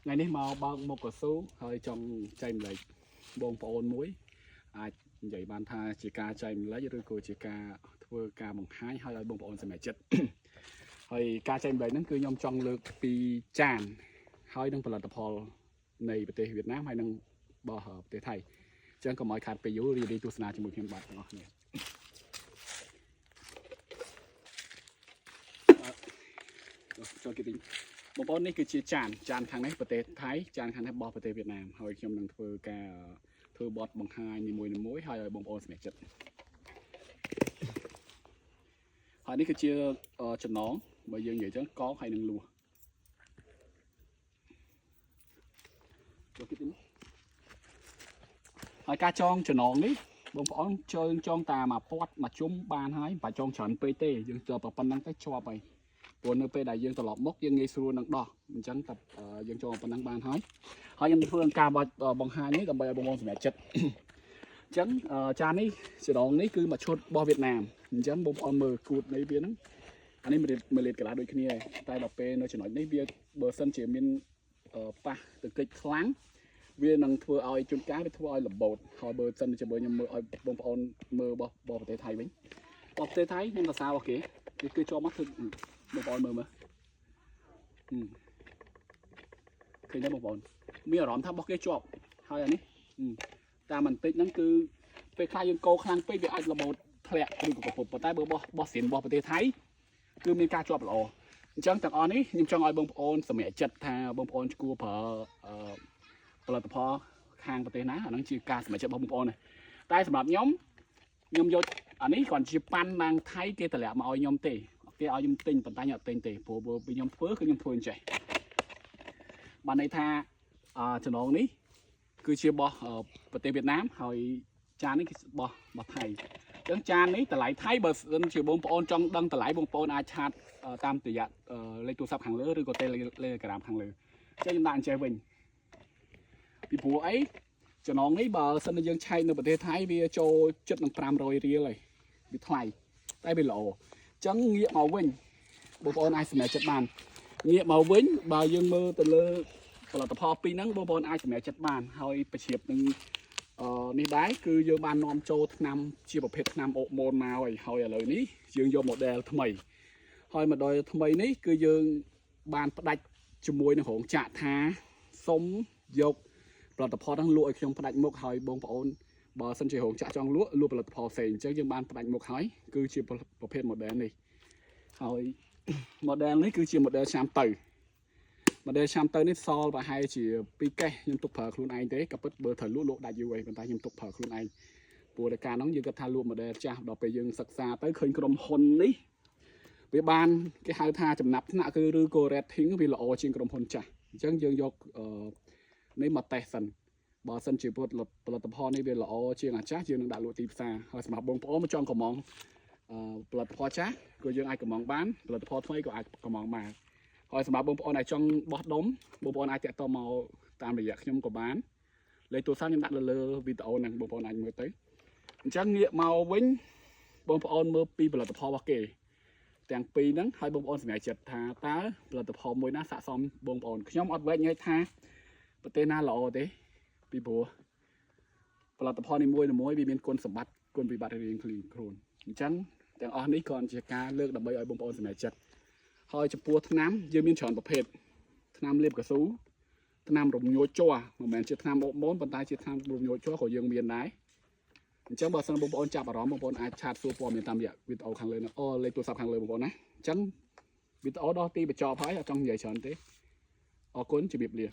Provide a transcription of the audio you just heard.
ថ្ងៃនេះមកបើកមុខកស៊ូហើយចង់ចែកម្លែកបងប្អូនមួយអាចនិយាយបានថាជាការចែកម្លែកឬក៏ជាការធ្វើការបង្ហាញហើយឲ្យបងប្អូនសម្រេចចិត្ត ហើយការចែកម្លែកហ្នឹងគឺខ្ញុំចង់លើកពីចានហើយនឹងផលិតផលនៃប្រទេសវៀតណាមហើយនឹងរបស់ប្រទេសថៃអញ្ចឹងកុំឲ្យខាតពេលយូររីរីទស្សនាជាមួយខ្ញុំបាទទាំងអស់គ្នាចូលគេទីបងប្អូននេះគឺជាចានចានខាងនេះប្រទេសថៃចានខាងនេះរបស់ប្រទេសវៀតណាមហើយខ្ញុំនឹងធ្វើការធ្វើបទបង្ហាញនីមួយៗហើយឲ្យបងប្អូនសម្រេចចិត្តហើយនេះគឺជាចំណងបើយើងនិយាយចឹងកងហើយនឹងលួសចូលគេទីហើយការចងចំណងនេះបងប្អូនជើងចងតាមមួយពាត់មួយជុំបានហើយមិនបាច់ចងច្រើនពេកទេយើងទៅប៉ុណ្្នឹងទៅជាប់ហើយព្រោះនៅពេលដែលយើងត្រឡប់មកយើងងាយស្រួលនឹងដោះអញ្ចឹងតែយើងចងប៉ុណ្ណឹងបានហើយហើយខ្ញុំធ្វើការបបង្ហាញនេះដើម្បីឲ្យបងប្អូនសម្រេចចិត្តអញ្ចឹងចាននេះចំណងនេះគឺមួយឈុតរបស់វៀតណាមអញ្ចឹងបងប្អូនមើលគួតនៃវាហ្នឹងអានេះ1លីត្រកន្លះដូចគ្នាតែដល់ពេលនៅចំណុចនេះវាបើសិនជាមានប៉ះទៅកិច្ចខ្លាំងវានឹងធ្វើឲ្យជួនកាលវាធ្វើឲ្យរបូតហើយបើសិនជាខ្ញុំមើលឲ្យបងប្អូនមើលរបស់ប្រទេសថៃវិញរបស់ប្រទេសថៃខ្ញុំសរសើររបស់គេវាគឺជាប់មកធ្វើបងប្អូនមើលមើលឃើញទេបងប្អូនមានអារម្មណ៍ថារបស់គេជាប់ហើយអានេះតាមបន្តិចហ្នឹងគឺពេលខ្លះយើងកោខ្លាំងពេកវាអាចរបូតធ្លាក់ឬក៏កពុបប៉ុន្តែបើបោះសៀនរបស់ប្រទេសថៃគឺមានការជាប់ល្អអញ្ចឹងទាំងអស់នេះខ្ញុំចង់ឲ្យបងប្អូនសម្រេចចិត្តថាបងប្អូនគួរប្រើផលិតផលខាងប្រទេសណាអាហ្នឹងជាការសម្រេចចិត្តរបស់បងប្អូនណាតែសម្រាប់ខ្ញុំខ្ញុំយកអានេះគ្រាន់ជាប៉ាន់ណាងថៃគេតម្លាក់មកឲ្យខ្ញុំទេគេឲ្យខ្ញុំទិញប៉ុន្តែខ្ញុំអត់ទិញទេព្រោះបើខ្ញុំធ្វើគឺខ្ញុំធ្វើអញ្ចេះបានន័យថាចំណងនេះគឺជារបស់ប្រទេសវៀតណាមហើយចាននេះគឺរបស់ថៃអញ្ចឹងចាននេះតម្លៃថៃបើសិនជាបងប្អូនចង់ដឹងតម្លៃបងប្អូនអាចឆាតតាមរយៈលេខទូរស័ព្ទខាងលើឬក៏ Telegram ខាងលើអញ្ចឹងខ្ញុំដាក់អញ្ចេះវិញពីព្រោះអីចំណងនេះបើសិនជាយើងឆែកនៅប្រទេសថៃវាចូលចិត្តនឹង500រៀលហើយវាថ្លៃតែវាល្អអញ្ចឹងងាកមកវិញបងប្អូនអាចសម្រេចចិត្តបានងាកមកវិញបើយើងមើលទៅលើផលិតផលពីរហ្នឹងបងប្អូនអាចសម្រេចចិត្តបានហើយប្រជ្រាបនឹងនេះដែរគឺយើងបាននាំចូលថ្នាំជាប្រភេទថ្នាំអូម៉ូនមកហើយហើយឥឡូវនេះយើងយក model ថ្មីហើយ model ថ្មីនេះគឺយើងបានផ្ដាច់ជាមួយនឹងរោងចក្រថាសុំយកផលិតផលហ្នឹងលក់ឲ្យខ្ញុំផ្ដាច់មុខហើយបងប្អូនបើសិនជារោងចក្រចង់លក់លក់ផលិតផលផ្សេងអញ្ចឹងយើងបានផ្ដាច់មុខហើយគឺជាប្រភេទ model នេះហើយ model នេះគឺជា model ឆ្នាំទៅ model ឆ្នាំទៅនេះសល់ប្រហែលជា2កេសខ្ញុំទុកប្រើខ្លួនឯងទេក៏ពិតបើត្រូវលក់លក់ដាច់យូរអីប៉ុន្តែខ្ញុំទុកប្រើខ្លួនឯងព្រោះតែកាលហ្នឹងយើងគិតថាលក់ model ចាស់ដល់ពេលយើងសិក្សាទៅឃើញក្រុមហ៊ុននេះវាបានគេហៅថាចំណាប់ថ្នាក់គឺឬក៏ rating វាល្អជាងក្រុមហ៊ុនចាស់អញ្ចឹងយើងយកនេះមកតេស្តសិនបើសិនជាផលិតផលនេះវាល្អជាងអាចាស់យើងនឹងដាក់លក់ទីផ្សារហើយសម្រាប់បងប្អូនមកចង់កំងផលិតផលចាស់ក៏យើងអាចកំងបានផលិតផលថ្មីក៏អាចកំងបានហើយសម្រាប់បងប្អូនដែលចង់បោះដុំបងប្អូនអាចតាក់ទងមកតាមរយៈខ្ញុំក៏បានលេខទូរស័ព្ទខ្ញុំដាក់នៅលើវីដេអូហ្នឹងបងប្អូនអាចមើលទៅអញ្ចឹងងាកមកវិញបងប្អូនមើលពីផលិតផលរបស់គេទាំងពីរហ្នឹងហើយបងប្អូនសម្រេចចិត្តថាតើផលិតផលមួយណាស័ក្តិសមបងប្អូនខ្ញុំអត់វែកញែកថាប្រទេសណាល្អទេពីព្រោះផលិតផលនីមួយៗវាមានគុណសម្បត្តិគុណវិបត្តិរៀងៗខ្លួនអញ្ចឹងទាំងអស់នេះគ្រាន់ជាការលើកដើម្បីឲ្យបងប្អូនសម្រេចចិត្តហើយចំពោះថ្នាំយើងមានច្រើនប្រភេទថ្នាំលាបកស៊ូថ្នាំរំញោចជ័រមិនមែនជាថ្នាំអូម៉ូនប៉ុន្តែជាថ្នាំរំញោចជ័រក៏យើងមានដែរអញ្ចឹងបើសិនបងប្អូនចាប់អារម្មណ៍បងប្អូនអាចឆាតសួរព័ត៌មានតាមរយៈវីដេអូខាងលើនោះអូលេខទូរស័ព្ទខាងលើបងប្អូនណាអញ្ចឹងវីដេអូដល់ទីបញ្ចប់ហើយអត់ចង់និយាយច្រើនទេអរគុណជម្រាបលា។